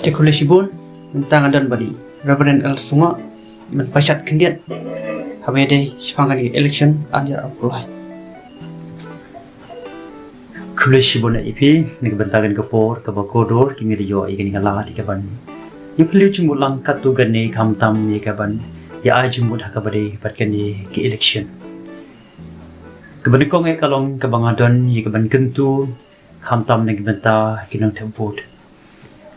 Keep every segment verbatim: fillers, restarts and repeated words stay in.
Te khublei shibun, mynta nga don bad i Reverend L Sungok, ban pynshad khyndiat haba ïadei shaphang kane ka election ar hajar arphew lai. Khublei shibun ïa phi na ka bynta kane ka por kaba kordor, ki ngi da ïoh ïa kane ka lad ïa kaban ïa phi leh jingmut lang katto katne, khamtam ïa kaban ïa ai jingmut ha kaba dei bad kane ka election. Kaba nyngkong eh ka long kaba nga don ïa kaban kyntu khamtam na ka bynta ki nongthep vote.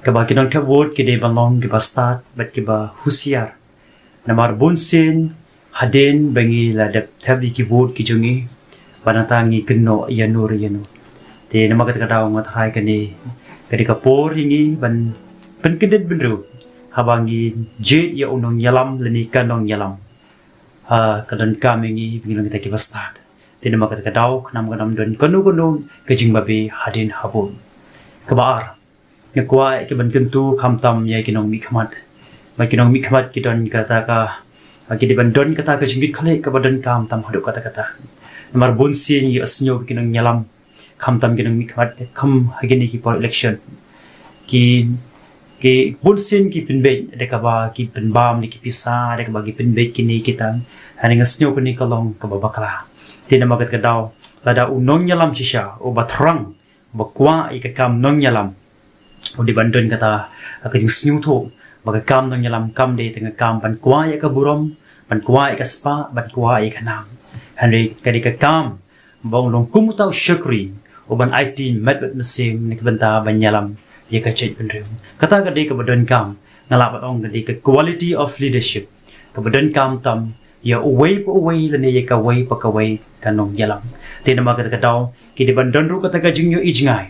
Kaba ki nongthep vote ki dei ban long kiba stad bad kiba husiar. Namar bunsien hadien ba ngi la dep thep ïa ki vote ki jong ngi, ba nangta ngi kynnoh ïano re ïano. Te namar kata ka daw nga tharai kane ka dei ka por ïa ngi ban pynkyndit bynriew haba ngi jied ïa u nongïalam lane ka nongïalam. Ha ka donkam ïa ngi ba ngin long kita kiba stad. Te namar kata ka daw khnang ba kan ym don kano kano ka jingbabe hadien habud. Kaba ar, nga kwah ïa kaban kyntu khamtam ïa ki nongmihkhmat. Ba ki nongmihkhmat ki don kata ka, ki dei ban don kata ka jingkitkhlieh kaba donkam tam haduh katta katta. Namar bunsien ngi ïohsngew ba ki nongïalam, khamtam ki nongmihkhmat, kham ha kine ki por election, ki, ki bunsien ki pynbeit da kaba ki pynbam da ki pisa, da kaba ki pynbeit kine kita. Hynrei nga sngew kane ka long kaba bakla. Te namar kata ka daw, lada u nongïalam shisha uba thrang, uba kwah ïa ka kam nongïalam, u dei ban don kata ka jingsngewthuh ba ka kam nongïalam kam dei tang ka kam ban kwah ïa ka burom, ban kwah ïa ka spah, ban kwah ïa ka nam. Hynrei ka dei ka kam ba u long kum uta u shakri uban aiti met bad mynsiem na ka bynta ban ïalam ïa ka jaitbynriew. Kata ka dei kaba donkam, nga lah ban ong ka dei ka quality of leadership kaba donkam tam ïa uwei pa uwei lane ïa kawei pa kawei ka nongïalam. Te namar kata ka daw ki dei ban don ruh kata ka jingïohi jngai,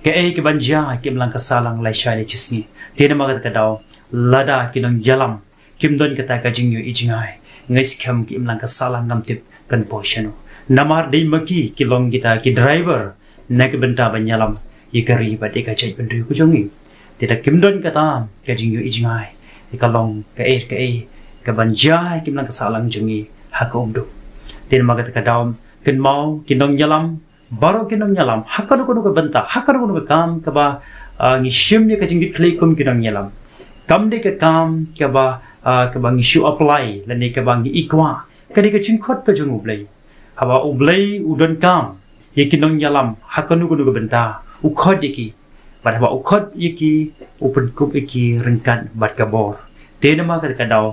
kaei kaban jia ha ka imlang ka sahlang lashai lashisngi. Te namar kata ka daw lada ki nongïalam kim don kata ka jingïohi jngai, nga ngeit skhem ka imlang ka sahlang ngam tip kan poi shano. Namar dei ma ki ki long kita ki driver na ka bynta ban ïalam ïa ka ri bad ïa ka jaitbynriew ka jong ngi. Te da kim don kata ka jingïohi jngai, te ka long kaei kaei kaban jia ha ka imlang ka sahlang jong ngi ha ka umdum. Te namar kata ka daw kynmaw ki nongïalam, baroh ki nongïalam ha kano kano ka bynta, ha kano kano ka kam kaba, ah, ngi shim ïa ka jingkitkhlieh kum ki nongïalam. Kam dei ka kam kaba, ah, kaba ngi shu apply lane kaba ngi kwah, ka dei ka jingkhot ka jong U Blei. Haba U Blei u donkam ïa ki nongïalam ha kano kano ka bynta, u khot ïa ki. Bad haba u khot ïa ki, u pynkup ïa ki ryngkat bad ka bor. Te namar kata ka daw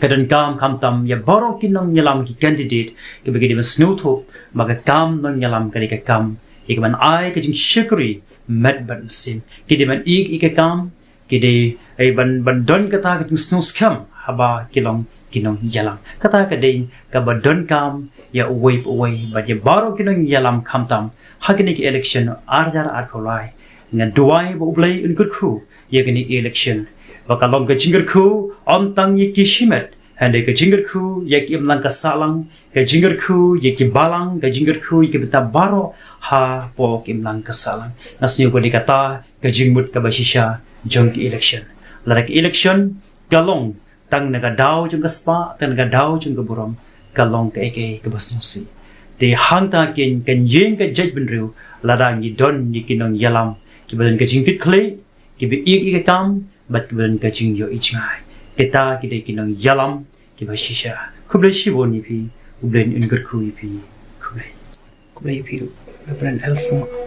ka donkam khamtam ïa baroh ki nongïalam, ki candidate, kiba ki dei ban sngewthuh ba ka kam nongïalam ka dei ka kam ïa kaban ai ka jingshakri met bad mynsiem. Ki dei ban ïeit ïa ka kam, ki dei, eh, ban, ban don kata ka jingsngewskhem haba ki long ki nongïalam. Kata ka dei kaba donkam ïa uwei pa uwei bad ïa baroh ki nongïalam khamtam ha kine ki election ar hajar arphew lai. Nga duwai ba U Blei un kyrkhu ïa kane ka election, ba ka long ka jingkyrkhu ym tang ïa ki shimet, hynrei ka jingkyrkhu ïa ka imlang ka sahlang, ka jingkyrkhu ïa ki balang, ka jingkyrkhu ïa ki bynta baroh hapoh ka imlang ka sahlang. Nga sngew ka dei kata ka jingmut kaba shisha jong ka election. Lada ka election ka long tang na ka daw jong ka spah, tang na ka daw jong ka burom, ka long kaei kaei kaba sngewsih. Te hangta kein kan ïeng ka jaitbynriew lada ngi don ïa ki nongïalam kiba don ka jingkitkhlieh, kiba ïeit ïa ka kam bad kiba don ka jingïohi jngai. Kita ki dei ki nongïalam kiba shisha. Khublei shibun ïa phi, U Blei un kyrkhu ïa phi. Khublei. Khublei ïa phi ruh, Reverend L Sungok.